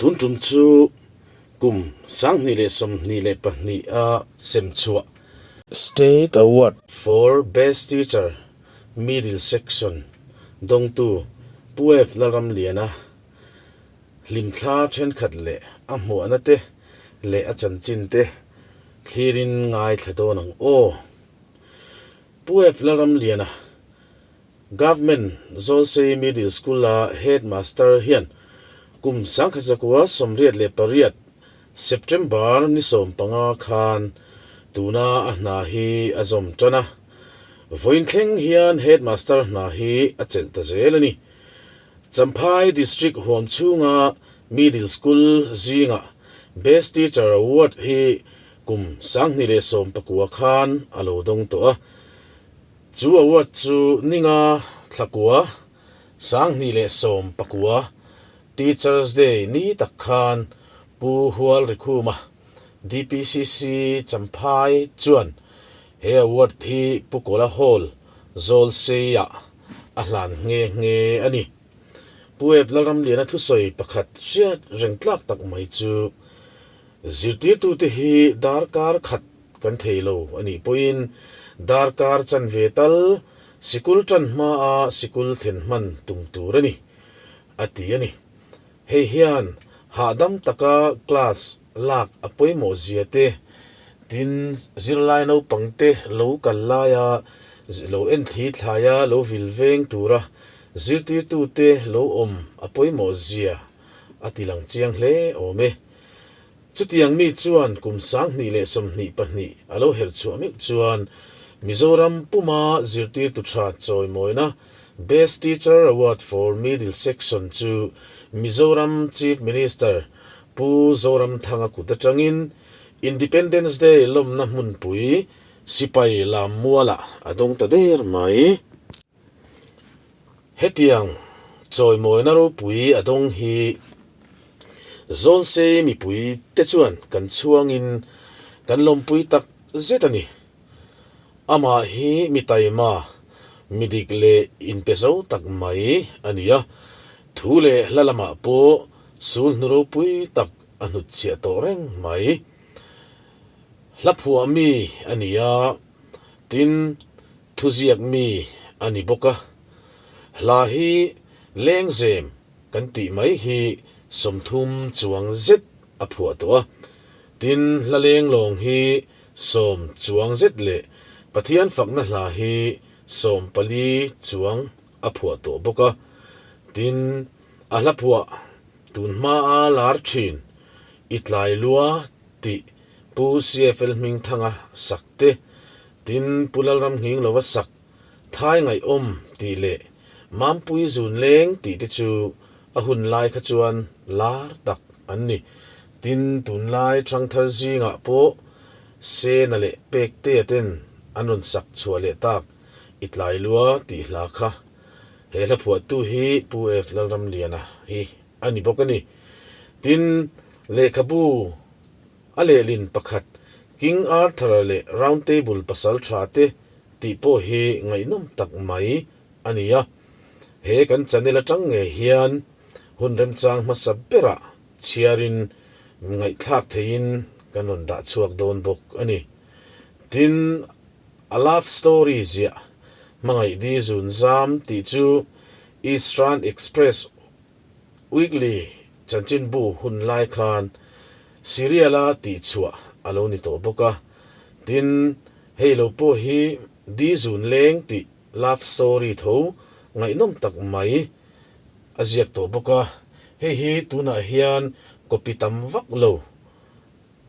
Tun tum chu kum 2022 a sem chhuah State Award for Best Teacher Middle Section dawngtu Pu F Lalramliana hlimthla thenkhat leh a hmuahna te leh a chanchin te thlirin ngaithla dawn ang aw. Pu F Lalramliana Government Zawlsei Middle School-a Headmaster hian kum 1988 September ni 15 khan tuna a hna hi a zawm tan a. Vawiin thleng hian Headmaster hna hi a chelh ta zel a ni. Champhai District huam chhunga Middle School zingah Best Teacher Award hi kum 2019 khan a lo dawng tawh a. Chu award chu ninga thlakua 2019 Teachers Day ni tak khan Pu Hual Rikhuma, DPCC Champhai chuan he award hi Pu Kawla Hall Zawlseiah a hlan nghe nghe a ni. Pu Ep Lalramliana thusawi pakhat hriat reng tlak tak mai chu zirtirtute hi darkar khat Kan thei lo a nih pawhin darkar chanve tal sikul tan hmaa sikul thlen hman tum tur a ni, a ti a ni. Hei hian hahdam taka class lak a pawimawh zia te, tin zirlai naupangte lo kal laia lo enthli thlaia lo vil veng tura zirtirtute lo awm a pawimawh zia a ti lang chiang hle awm e. Chutiang mi chuan kum 2022 a lo herh chhuah meuh chuan Mizoram puma zirtirtu tha chawimawina Best Teacher Award for Middle Section chu Mizoram Chief Minister Pu Zoramthanga kut atangin Independence Day lawmna hmunpui Sipai Lammualah a dawng ta der mai. Hetiang chawimawina ropui a dawng hi Zawlsei mipui te chuan kan chhuangin kan lawmpui tak zet a ni. Amah hi mi taima, mi dik leh inpe zo tak mai a ni a, thu leh hla lamah pawh sul hnu ropui tak a hnutchhiah tawh reng mai. Hla phuah mi a ni a, tin, Thuziak mi a ni bawk a, hla hi lengzem kan tih mai hi 30 chuang zet a phuah tawh a, tin hla lenglawng hi 10 chuang zet leh Pathian fakna hla hi 14 chuang a phuah tawh bawk a, tin a hla phuah tun hmaa lar thin I tlai lua tih Pu CFL Hmingthanga sak te, Tin, Pu Lalramnghing lova sak Thai Ngaihawm tih leh Mampui Zun Leng tih te chu a hun lai kha chuan lar tak an ni. Tin, tunlai Thangthar zingah pawh Sena leh Pektea ten an rawn sak chhuah leh tak I tlai lua tih hla kha. He hla phuahtu hi Pu F Lalramliana hi a ni bawk a ni. Tin, lehkhabu A lehlin pakhat, King Arthur leh Round Table pasal tha te tih pawh hi ngaihnawm tak mai a ni a. He kan channel atang ngei hian hun remchang hmasa berah chhiarin ngaihthlak theihin kan rawn dah chhuak dawn bawk a ni. Tin, a love story ziah Hmangaih Di Zun Zam tih chu Eastern Express Weekly chanchinbu hun lai khan serial-a tihchhuah a lo ni tawh bawk a, tin, hei lo pawh hi Di Zun Leng tih love story tho ngaihnawm tak mai a ziak tawh bawk a, hei hi tunah hian copy tam vak lo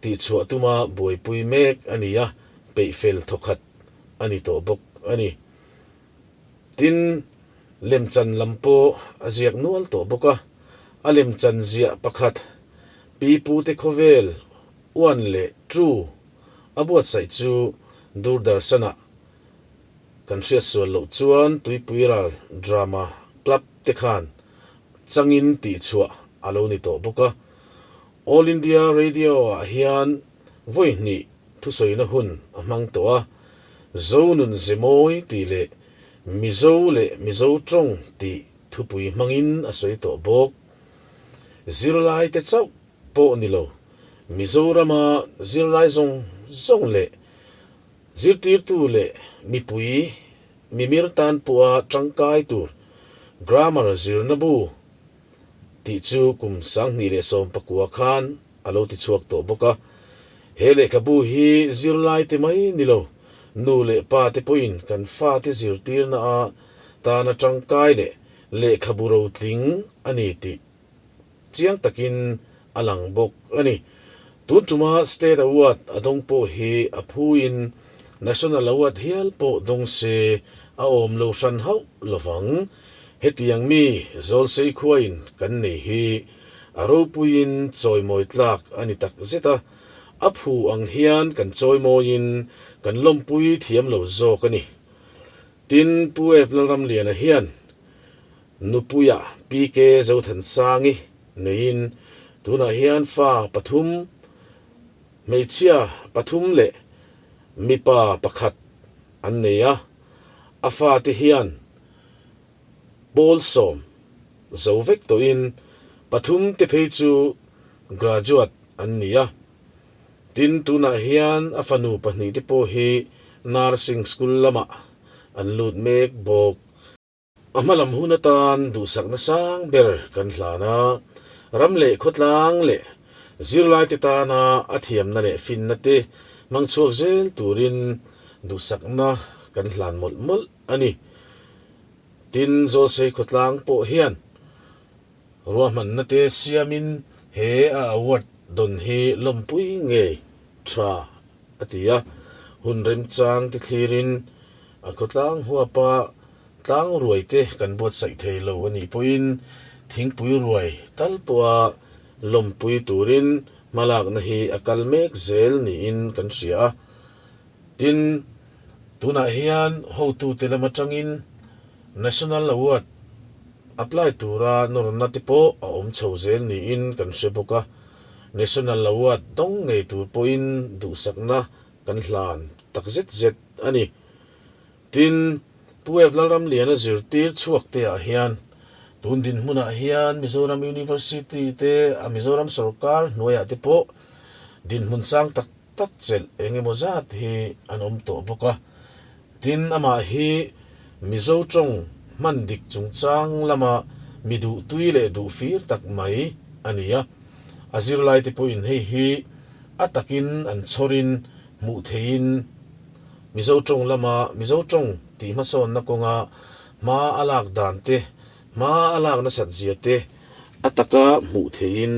tihchhuah tuma buaipui mek a ni a, peihfel thawkhat a ni tawh bawk a ni. Tin, lemchan lam pawh a ziak nual tawh bawk a, a lemchan ziah pakhat, Pi Pute Khawvel uan leh True a buatsaih chu Doordarshan-ah kan hriat sual loh chuan Tuipui Ral Drama Club te khan changin tihchhuah a lo ni tawh bawk a. All India Radio-ah hian vawi hnih thusawina hun a hmang tawh a, Zonun Zemawi tih leh Mizo leh Mizo tawng tih thupui hmangin a sawi tawh bawk. Zirlaite chauh pawh ni lo, Mizorama zirlai zawng zawng leh zirtirtu leh mipui mimir tan pawha tangkai tur Grammar zirna bu tih chu kum 2019 khan a lo ti chhuak tawh bawk a. He lehkhabu hi zirlaite mai ni lo, nu leh pa te pawhin kan fate zirtirna a tana tangkai leh lehkhabu rotling a ni tih chiang takin a lang bawk a ni. Tun tuma State Award a dawng pawh hi a phuin National Award hial pawh dawng se a awm lo hran hauh lovang. Hetiang mi Zawlsei khuain kan nei hi a ropuiin chawimawi tlak a ni tak zet a, a phu ang hian kan chawimawiin kan lawmpui thiam lo zawk a ni. Tin, Pu F. Lalramliana hian Nupuia PK Zothansangi neiin tunah hian fa pathum, hmeichhia pathum leh mipa pakhat an nei a, a fate hian pawl sawm zo vek tawhin pathum te phei chu graduate an ni a. Tin, tunah hian a fanu pahnih te pawh hi nursing school lamah an lut mek bawk. A hmalam hun atan duhsakna sang ber kan hlan a, ram leh khawtlang leh zirlaite tana a thiamna leh finna te hmang chhuak zel turin duhsakna kan hlan mawlh mawlh a ni. Tin, Zawlsei khawtlang pawh hian ruahmanna te siamin he a award dawn hi lawmpui ngei tha a ti a, hun remchang te thlirin a khawtlang huapa tlang ruai te kan buatsaih thei lo a nih pawhin thingpui ruai tal pawha lawmpui turin hmalakna hi a kal mek zel niin kan hria a. Tin, tunah hian hotute lam atangin National Award apply tura nawrna te pawh a awm chho zel niin kan hre bawk a. National Award dawng ngei tur pawhin duhsakna kan hlan tak zet zet a ni. Tin, Pu Ev Lalramliana zirtir chhuak te ah hian tun dinhmunah hian Mizoram University te a Mizoram sawrkar hnuaiah te pawh dinhmun sang tak tak chelh eng emaw zat hi an awm tawh bawk a. Tin, amah hi Mizo tawng hman dik chungchang lama mi duhtui leh duhfir tak mai a ni a. A zirlaite pawhin hei hi a takin an chhawrin hmuh theihin Mizo tawng lama Mizo tawng tih hmasawnna kawnga hma a lak dan te, hma a lak nasat zia te a taka hmuh theihin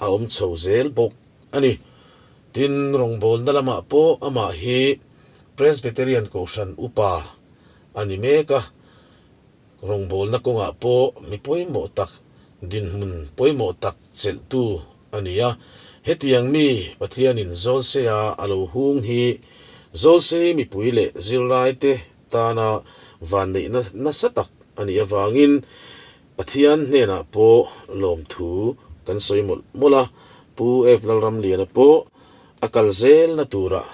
a awm chho zel bawk a ni. Tin, rawngbawlna lamah pawh amah hi Presbyterian Kohhran upa a ni mek a, rawngbawlna kawngah pawh mi pawimawh tak, dinhmun pawimawh tak chelhtu a ni a. Hetiang mi Pathianin Zawlseia a lo hung hi Zawlsei mipui leh zirlaite tana vanneihna nasa tak a nih avangin Pathian hnenah pawh lawmthu kan sawi mawlh mawlh a, Pu F. Lalramliana pawh a kal zelna turah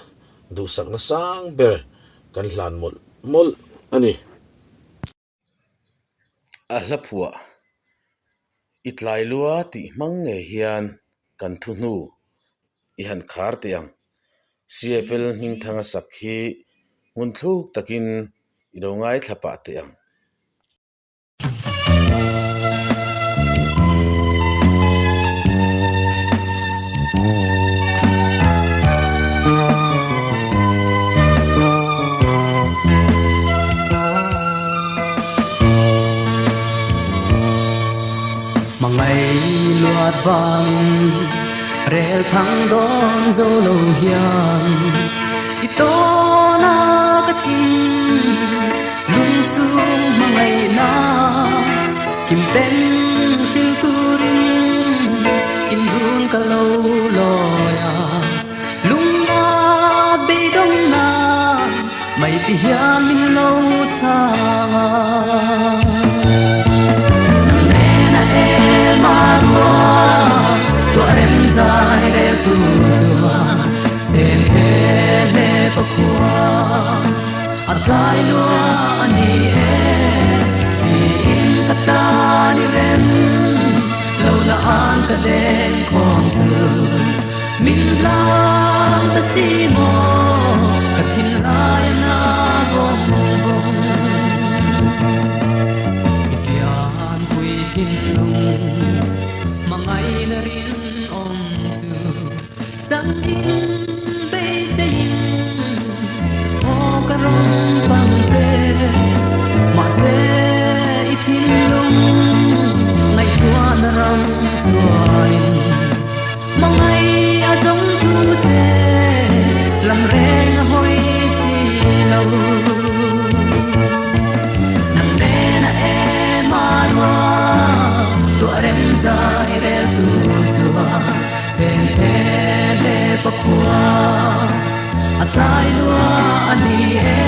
duhsakna sang ber kan hlan mawlh mawlh a ni. A hla phuah i tlai lua tih hmang ngei hian kan thu hnu i han khar teh ang. CFL Hmingthanga sak hi hmun thluk takin i lo ngaithla pah teh ang. Hmangaih luat vangin rel thang dawn zo lo hian i tawna ka thin lung chung hmangaihna kim ten hril turin inrun ka lo lawi a. Lungna beidawngna mai ti hian min lo chhang a. Nena em a rua tuah rem zai rel tur chuan eng he hle pakhua a tlai lua a ni e tiin ka tan i rem lo la an ka. deng khawm chu min hlang ta si maw ka thinlai a na vawng vawng. I pianpui thinlung mangaina rinawm chu changin beiseiin aw ka rawn pang che. Mahse i thinlung ngaihtuahna ram chuanin mangai a zawng tu che lam reng a hawi si lo. Nang nena em a lua tuah rem zai rel tu chuan heng the le pakhua a tlai lua a ni e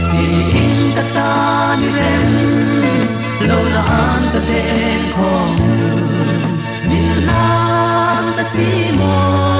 tiin ka tan i rem lo la an ka den khawm chu min hlang ta si maw.